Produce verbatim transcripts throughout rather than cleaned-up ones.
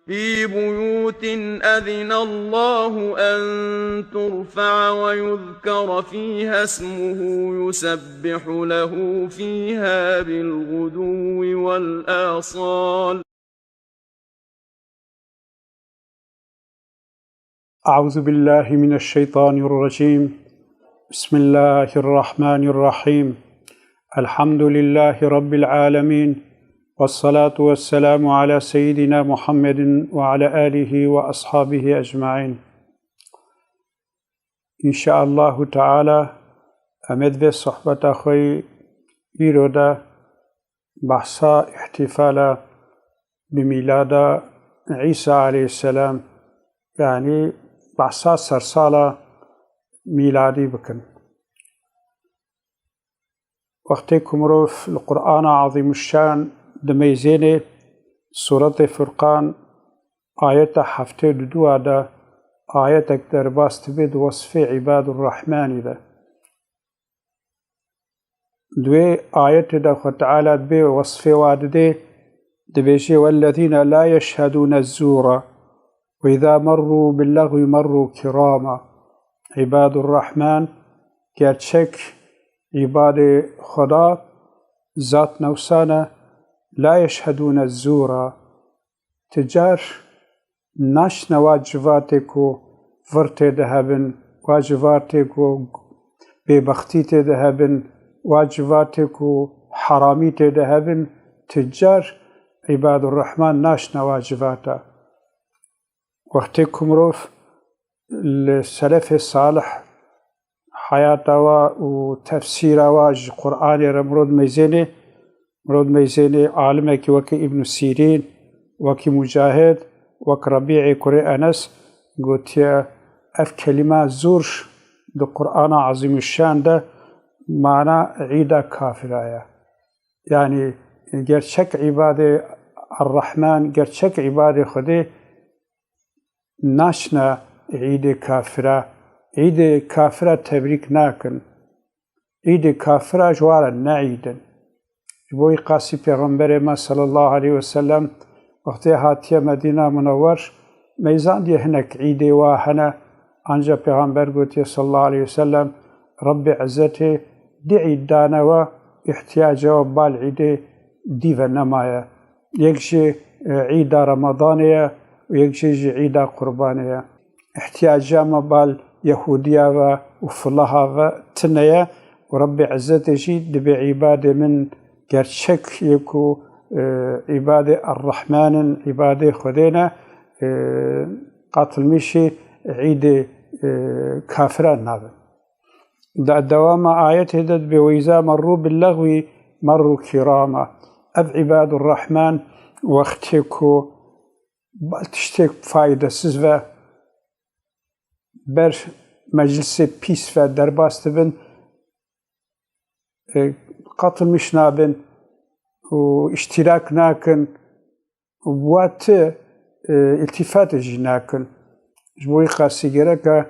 في بيوت أذن الله أن ترفع ويذكر فيها اسمه يسبح له فيها بالغدو والآصال. أعوذ بالله من الشيطان الرجيم. بسم الله الرحمن الرحيم. الحمد لله رب العالمين. والصلاة والسلام على سيدنا محمد وعلى آله وأصحابه أجمعين. إن شاء الله تعالى، em ê di vê sohbeta xwe yî îro de behsa îhtîfala bi mîlada Îsa aleyhisselam, yanî behsa sersala mîladî bikin. Wextê ku mirov li Qur'ana Azîmuşşan dimeyzênê, Sûretê Furqan, ayeta heftê û dua de ayetek derbas dibe di wesfê Îbadur Rehmanî de. Di wê ayetê de Xwe Teala dibê wesfê wa didê, dibêje: "والذين لا يشهدون الزور وإذا مروا باللغو مروا كراما." Îbadur Rehman, gerçek îbadê Xweda, zat newsane, la yeşhedûne zûra, ti car naşne wa civatê ku vir tê de hebin, wa civatê ku bêbextî tê de hebin, wa civatê ku heramî tê de hebin, ti car Îbadur Rehman naşne wa civata. Wextê ku mirov li selefê salih heyata wa û tefsîra wa ji Qur'anê re mirov dimeyzênê, mirov dimeyzênê alimekî wekî Îbn Sîrîn, wekî Mûcahid, wek Rebî'ê kurê Enes gotiye, ev kelîma zûr di Qur'ana Ezîmuşşan de mana îda kafira ye. Yanî gerçek îbadê Errehman, gerçek îbadê Xwedê naçine îdê kafira. Îdê kafira tebrîk nakin. Îdê kafira ji wan re ne îd in. Ji bo wî qasî Pêxemberê me sallallahu aleyhi ve sellem wextê hatiye Medîna Munewwer, meyzandiye hinek îdê wa hene, anca Pêxember gotiye sallallahu aleyhi ve sellem, Rebbê Izzetê du îd dane we, îhtiyaca we bal îdê dî ve nemaye. Yek jî, e, îda Remadanê ye û yek jî ji îda Qurbanê ye. Îhtiyaca me bal Yehûdiya ve û filaha ve tune ye û Rebbê Izzetê jî dibê îbadê min gerçek yê ku, e, îbadê Errehman in, îbadê Xwedê ne, e, qatilmîşî îdê, e, kafiran nabin. Di dewama ayetê de dibê, "Ve îza merrû billexwî merrû kîrama." Ev Îbadur Rehman wextê ku bal tiştê faydesiz ve ber meclisê pîs ve derbas dibin, e, qatilmîş nabin û îştîrak nakin û bi wa ti, e, îltîfatê jî nakin. Ji bo wî qasî gereke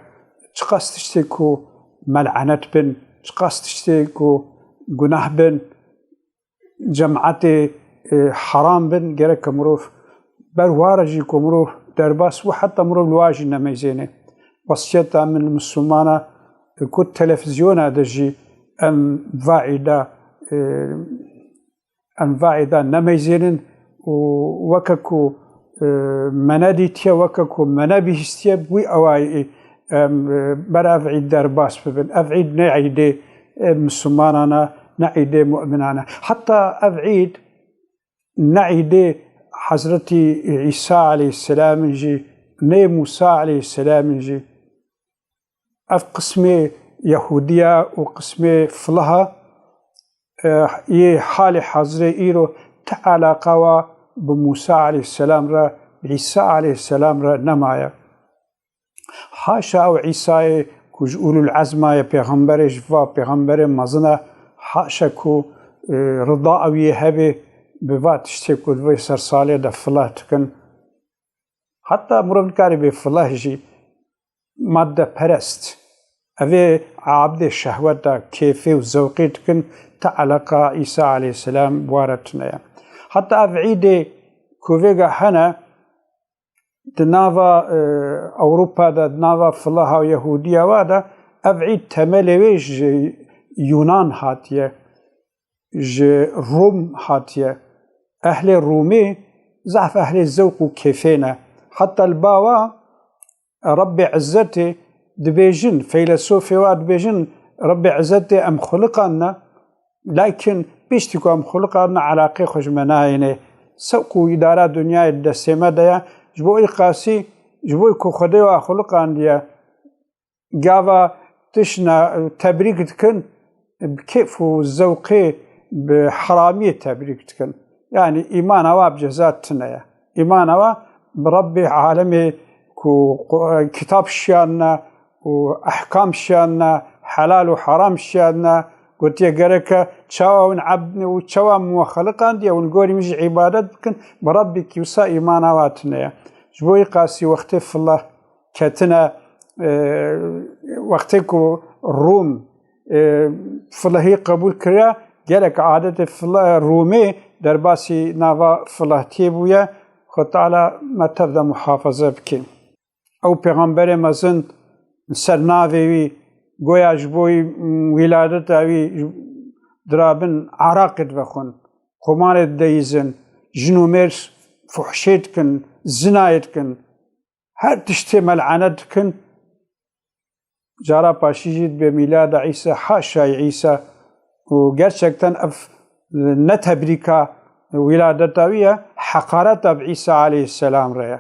çiqas tiştê ku mel'enet bin, çiqas tiştê ku gunah bin, cemaetê, e, heram bin, gereke mirov ber wa re jî ku mirov derbas bû, heta mirov li wa jî nemeyzêne. Wesiyeta min li Mislimana, e, ku televîzyona de jî em va îda, e, em va îda nemeyzênin û weke ku, e, me nedîtiye, weke ku me nebihîstiye, bi wî awayî em, e, ber ev îd derbas bibin. Ev îd ne îdê, e, Mislimanan e, ne îdê mu'minan e. Heta ev îd ne îdê Hezretî Îsa aleyhisselam in jî, ne Mûsa aleyhisselam in jî. Ev qismê Yehûdiya û qismê filaha, e, yê halê hazirê îro ti alaqa wa bi Mûsa aleyhisselam re, bi Îsa aleyhisselam re nemaye. Haşa ew Îsayê ku ji ulul ezma ye, pêxemberê ji va pêxemberê mezin e, haşa ku, e, rida ew yê hebe bi va tiştê ku di vê sersalê de filah dikin. Heta mirov nikare bê filah jî, maddeperest. Ev ê abidê şehweta, kêfê û zewqê dikin, ti eleqa Îsa aleyhisselam bi wa re tune ye. Heta ev îdê ku vêga hene, Di nava, e, Ewropa de, di nava filaha Yehûdiya wa de, ev îd temelê wê ji Yunan hatiye, ji Rûm hatiye. Ehlê Rûmê zehf ehlê zewq û kêfê ne. Heta li ba wa Rebbê Izzetê dibêjin, feylesofê wa dibêjin, Rebbê Izzetê em xuliqandine, lakin piştî ku em xuliqandine, eleqê xwe ji me nayêne. Sewq û îdara dinyayê di destê me de ye. Ji bo îqasî, ji bo ku Xwedê wa xuliqandiye, gava tiştine tebrîk dikin, bi kêf û zewqê, bi heramiyê tebrîk dikin. Yanî îmana wa bi ceza tune ye. Îmana wa bi Rebbê alemê ku Qu-, kitab şiyandine û ehkam şiyandine, helal û heram şiyandine, gotiye gereke çawa hûn ebd û çawa min we xeliqandiye, hûn gorî min jî îbadet bikin, bi Rebbekî wisa îmana wa tune ye. Ji bo îqasî wextê file ketine, e, wextê ku Rûm, e, filehî qebûl kiriya, gelek adetê file-, Rûmê derbasî nava filehtiyê bûye. Xwe Teala me tev de muhafaze bike. Ew pêxemberê mezin li ser navê wî goya ji bo wî, wîladeta wî dirabin Iraqê divexwin, qomarê dideyizin, jin û mêr fuhşê dikin, zinayê dikin. Her tiştê mel'ene dikin. Cara paşî jî dibê mîlada Îsa, haşa Îsa. Û gerçekten ev ne tebrîka wîladeta wî ye, heqareta bi Îsa aleyhisselam re ye.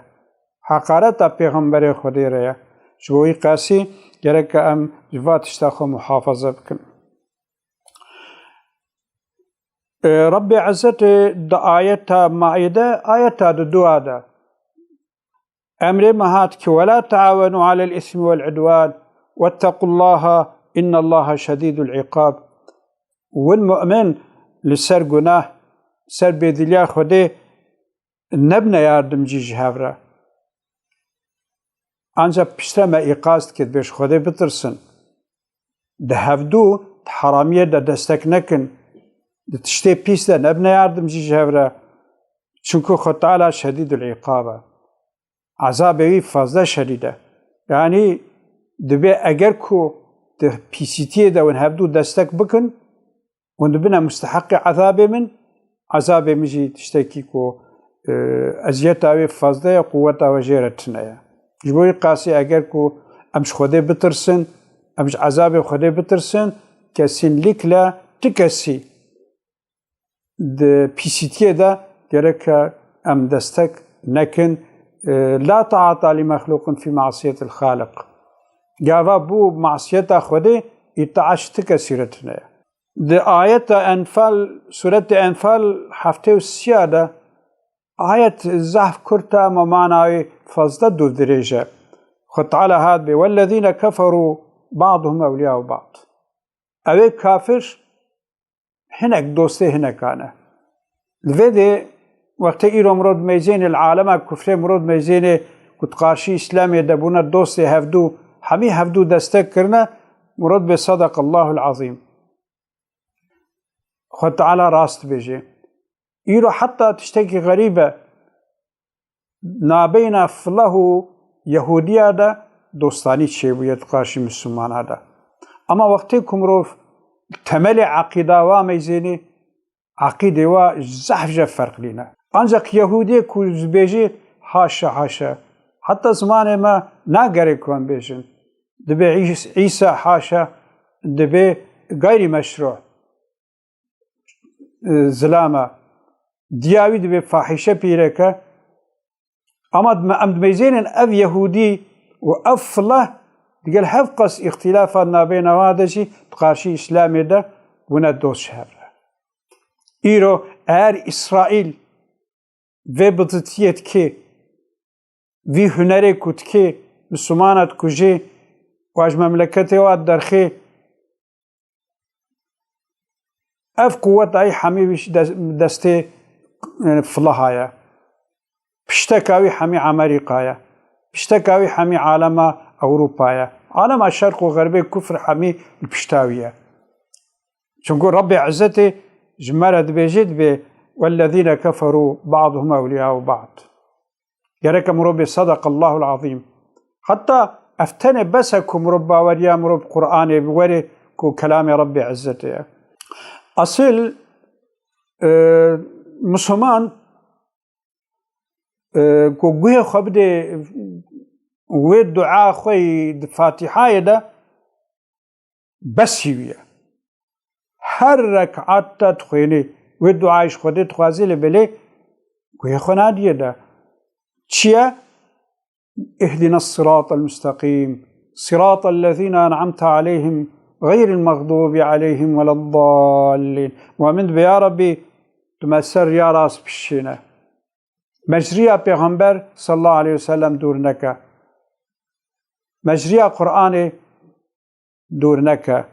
Heqareta pêxemberê Xwedê re ye. Ji bo wî qasî gereke em ji va tişta xwe muhafaza bikin. Ê, Rebbê Izzetê di ayeta Maîde, ayeta di dua de emrê me hat ki, "Wela teawenu alel ismi wel udwan, wettequllaha, innallaha şedîdul iqab." Win mu'min li ser gunah, ser bêdiliya Xwedê nebine yardimcî ji hev re. Ancak piştre me îqaz dike, dibê ji Xwedê bitirsin. Di hevdû di heramiyê de destek nekin. Di tiştê pîs de nebine yardimcî ji hev re. Çunku Xwe Teala şedîdul îqab e. Ezabê wî fazla şedîd e. Yanî dibê eger ku di pîsîtiyê de hûn hevdû destek bikin, hûn dibine musteheqê ezabê min, ezabê min jî tiştekî ku, e, eziyeta wê fazla ye, quweta wê jê re tune ye. Ji bo wî qasî eger ku em ji Xwedê bitirsin, em ji ezabê Xwedê bitirsin, kesînlikle ti kesî di pîsîtiyê de gereke em destek nekin. E, La taata li mexluqin fî masiyetil xaliq. Gava bû masiyeta Xwedê, îtaa ji ti kesî re tune ye. Di ayeta Enfal, Sûretê Enfal heftê û sîya de, ayet zehf kurt e, ama mana wê fazla dûr dirêj e. Xwe Teala hat bê, "Wellezîne keferû ba'duhum ewliya'u ba'd." Ew ê kafir hinek dostê hinekan e. Li vê dê wextê îro mirov dimeyzênê, li alema kufrê mirov dimeyzênê ku di qarşî Îslamê de bûne dostê hevdû, hemî hevdû destek kirine, mirov dibê, "Sadakallahul azîm." Xwe Teala rast dibêje. Îro heta tiştekî xerîb e. Nabeyna filah û Yehûdiya de dostanî çêbûye di qarşî Mislimana de. Ama wextê ku mirov temelê eqîda wa meyzênê, eqîdê wa zehf je ferqlî ne. Ancak Yehûdiyê ku dibêjê, haşa, haşa, heta zimanê me nagerê ku em bêjin. Dibê Îs-, Îsa, haşa, dibê gayrî meşrû, e, zilam e. Diya wî dibê fahîşe pîreke. Ama dime-, em dimeyzênin ev Yehûdî û ev filah digel hevqas îxtîlafa nabeyna wa de jî di qarşî Îslamê de bûne dost ji hev re. Îro eger Îsraîl vê bizitiyê dikê, vî hunerê ku dikê, Mislimana dikujê û ji memleketê wa derxê, ev quweta wî hemî wî des-, destê, e, filaha ye. Pişteka wî hemî Amerîka ye. Pişteka wî hemî alema Ewropa ye. Alema şerq û xerbê kufr hemî li pişta wî ye. Çunku Rebbê Izzetê ji me re dibêje, dibê, "Wellezîne keferû ba'duhum ewliya'u ba'd." Gereke mirov bê sadakallahul azîm. Heta ev tenê bes e ku mirov baweriya mirov bi Qur'anê bi werê ku kelamê Rebbê Izzetê ye. Asil, e, Musulman, e, ku guhê xwe bidê wê dua xwe yî di Fatîhayê de, besî wî ye. Her rekat te dixwênî, wê duayê ji Xwedê dixwazî lê belê guhê xwe nadiyê de. Çi ye? اهدنا الصراط المستقيم، صراط الذين أنعمت عليهم، غير المغضوب عليهم ولا الضالين. Wa min dibe, ya Rabbî, tu me ser riya rast bişîne. Me ji riya Pêxember sallallahu aleyhi ve sellem dûr neke. Me ji riya Qur'anê dûr neke.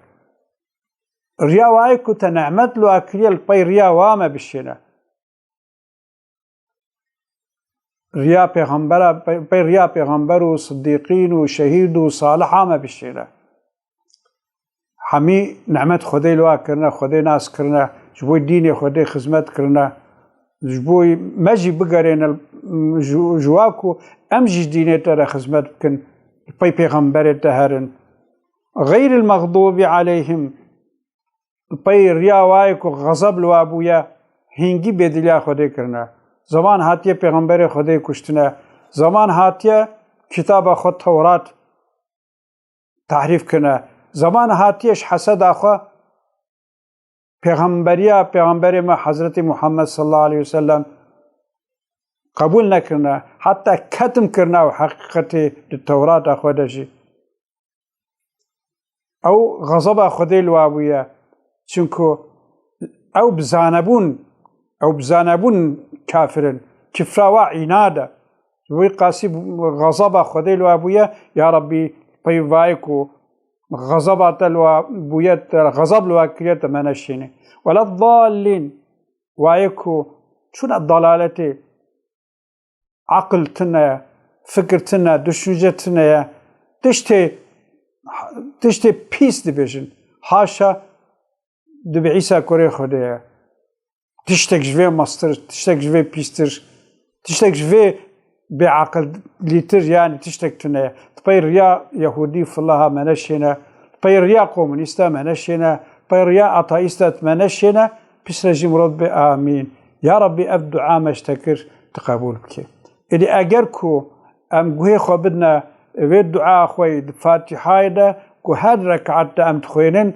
Riya wayê ku te nehmet li wa kiriye, li pey riya wa me bişêne. Riya pêxembera, pey, pey riya pêxember û sidîqîn û şehîd û saliha me bişêne. Hemî nehmet Xwedê li wa kirine, Xwedê nas kirine, ji bo dînê Xwedê xizmet kirine. Ji bo me jî bigerêne, ji, ji wa ku em jî dînê te re xizmet bikin, li pey pêxemberê te herin. Xeyril mexdûbî aleyhim, li pey riya wayê ku xezeb li wa bûye, hîngî bêdiliya Xwedê kirine. Zeman hatiye pêxemberê Xwedê kuştine. Zeman hatiye kitaba xwe Tewrat tahrîf kirine. Zeman hatiye ji heseda xwe pêxemberiya pêxemberê me Hezretî Muhammed sallallahu aleyhi ve sellem qebûl nekirine. Heta ketim kirine ew heqîqetê di Tewrata xwe de jî. Ew xezeba Xwedê li wa bûye. Çimku ew bi zanebûn, ew bi zanebûn kafir in. Kifra wa înad e. Ji bo wî qasî xezeba Xwedê li wa bûye, ya Rabbî, pey vayê ku xezeba te li wa bûye, te xezab li wa kiriye, te me neşînî. Wela dallîn, wayê ku çûne dalaletê, aqil tune ye, fikir tune, düşünce tune ye, tiştê, tiştê pîs dibêjin. Haşa, dibe Îsa kurê Xwedê ye. Tiştek ji vê mestir, tiştek ji vê pîstir, tiştek ji vê bêaqilîtir, yanî tiştek tune ye. Di pey riya Yehûdî filaha me neşêne, di pey riya komunîsta me neşêne, di pey riya ateîsta me neşêne, piştre jî mirov bê amîn. Ya Rabbî, ev dua me ji te kir, tu qebûl bikî. Êdî eger ku em guhê xwe bidine vê dua xwe yî di Fatîhayê de, ku her rekat de em dixwênin,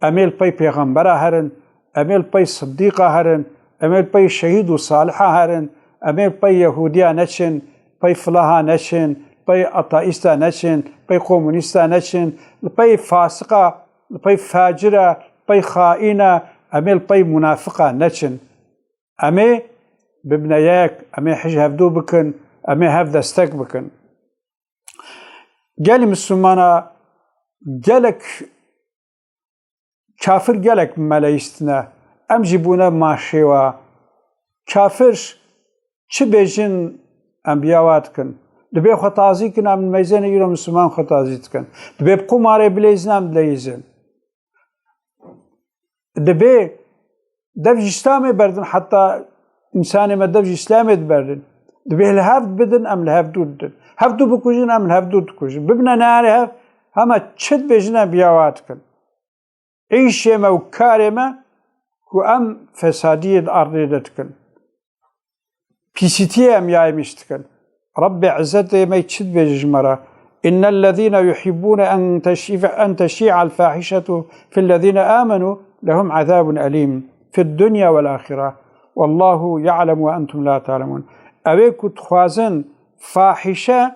em ê li pey pêxembera herin, em ê li pey sidîqa herin, em ê li pey şehîd û saliha herin, em ê li pey yehûdiya neçin, pey filaha neçin, pey ateîsta neçin, pey komunîsta neçin, li pey fasiqa, li pey facira, li pey xaîna, em ê li pey munafiqa neçin. Em ê bibine yek, em ê hij hevdû bikin, em ê hev destek bikin. Gelî Mislimana gelek kafir gelek meleyîstine. Em jî bûne maşêwa. Kafir çi bêjin em biya wa dikin. Dibê xwe tazî kin, em meyzêne îro Misliman xwe tazî dikin. Dibê bi qumarê bileyzin, em dileyzin. Dibê dev ji Îslamê berdin, heta însanê me dev ji Îslamê diberin. Dibê li hev bidin, em li hev dû didin. Hev dû bikujin, em li hev dû dikujin. Bibine neyarê hev, hema çi dibêjin em biya wa dikin. Îşê me û karê me ku em fesadiyê di erdê de dikin. Pîsîtiyê em ya êmîş dikin. Rebbê Izzetê me çi dibêje ji me re? Innellezîne yuhibbûne en teşî-, en teşî'el fahişetu fillezîne âmenû lehum azabun elîm fid dunya vel ahire. Wallahu ya'lem ve entum la ta'lemûn. Ew ê ku dixwazin fahişe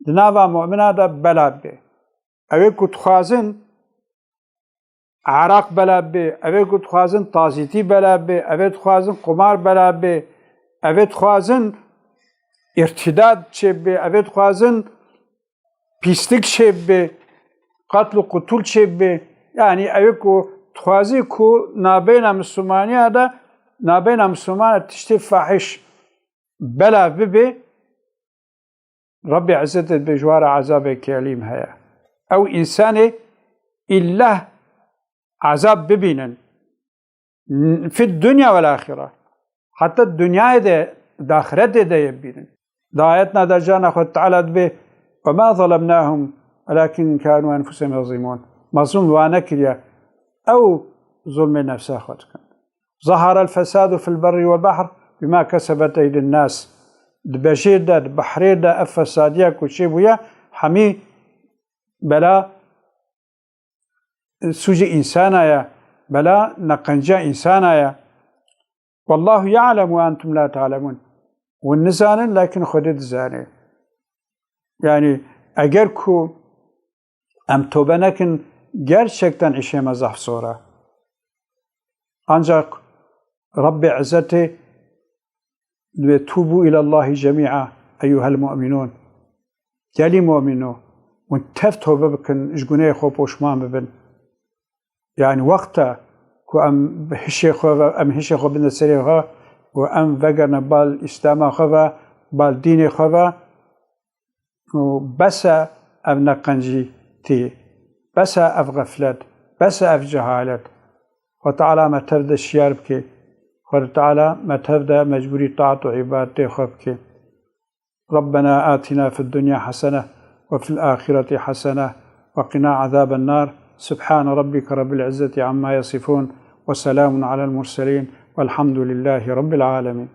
di nava mu'mina de bela bibe. Ew ê ku dixwazin Iraq bela bibe, ev ê ku dixwazin tazîtî bela bibe, ev ê dixwazin qumar bela bibe, ev ê dixwazin îrtîdad çêbibe, ev ê dixwazin pîslik çêbibe, qetl û qutûl çêbibe. Yanî ev ê ku dixwazî ku nabeyna Mislimaniya de, nabeyna Misliman de tiştê fahîş bela bibe, Rebbê Izzetê dibê ji wan re ezabekî elîm heye. Ew însanê îllah ezab bibînin. Fid dunya vel ahire. Heta dinyayê de, di axiretê de yê bibînin. Di ayetna de carna Xwedê Teala dibê, "Ve ma zalemnahum, welakin kanu enfusehum yezlimûn." Mezlûm wa nekiriye, ew zulmê nefsa xwe dikin. "Zahara el-fesadu fil berri wal bahr bima kesebet eydin nas." Di bejêr de, di behrê de ev fesadiya ku çêbûye, hemî bela sûcê însana ye, bela neqenciya însana ye. "Wallahu ya'lem ve entum la ta'lemûn." Hûn nizanin, lakin Xwedê dizane. Yani, eger ku em tobe nekin, gerçekten îşê me zehf zor e. Ancak Rabbê Izzetê dibê, "Tubu ilallahi cemî'a eyyuhel mu'minûn." Gelî mu'mîno, hûn tev tobe bikin, ji gunehê xwe poşman bibin. Yani wext e ku em hişê xwe ve, em hişê xwe bidin serê xwe û em vegerine bal Îslama xwe ve, bal dînê xwe ve û bes e ev neqencîtî, bes e ev xeflet, bes e ev cehalet. Xwe Teala me tev de şiyar bike. Xwe Teala me tev de mecbûrî taat û îbadetê xwe bike. ربنا آتنا في الدنيا حسنة وفي الآخرة حسنة وقنا عذاب النار. سبحان ربك رب العزة عما يصفون وسلام على المرسلين والحمد لله رب العالمين.